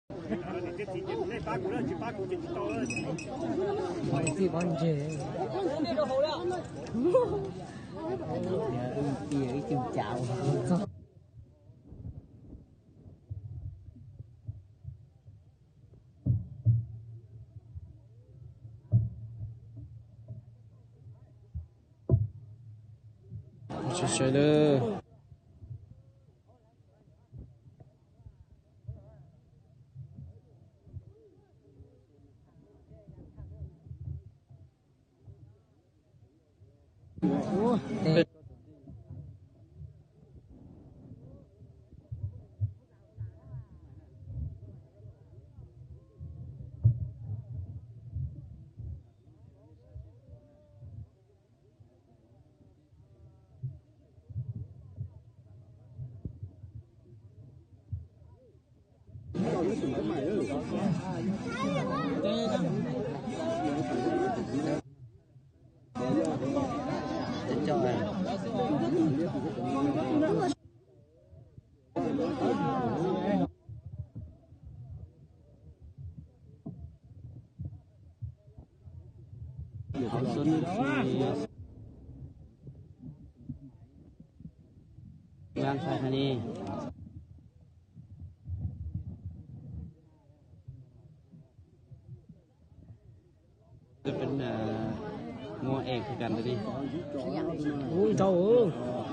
ໃສ່ເດີ. ເຂົາຊົນທີ່ເມືອງໄຊທານີ ຈະເປັນ ເອີ ງົວເອກຄືກັນຕົວນີ້. ໂອ້ຍ ເຈົ້າເອີຍ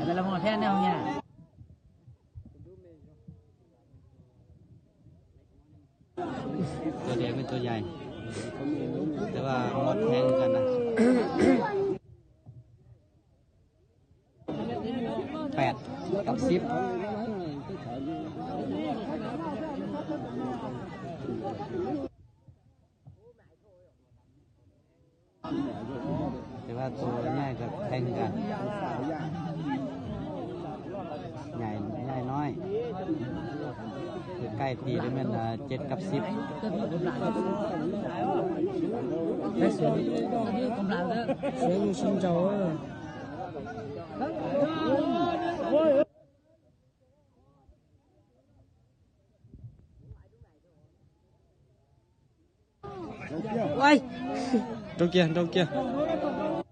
ແຕ່ລະງົວແພງແນວເນີ້ຍ. ຕົວແດງເປັນຕົວໃຫຍ່ ແຕ່ວ່າງົວແພງຄືກັນນະ. ແປດກັບສິບ ແຕ່ວ່າໂຕໃຫຍ່ກໍແພງຄືກັນ ໃຫຍ່ ໃຫຍ່ນ້ອຍ ໃກ້ໆ ຕີໄດ້ແມ່ນ ເຈັດກັບສິບ. ໂອ້ຍ Don't care, don't care.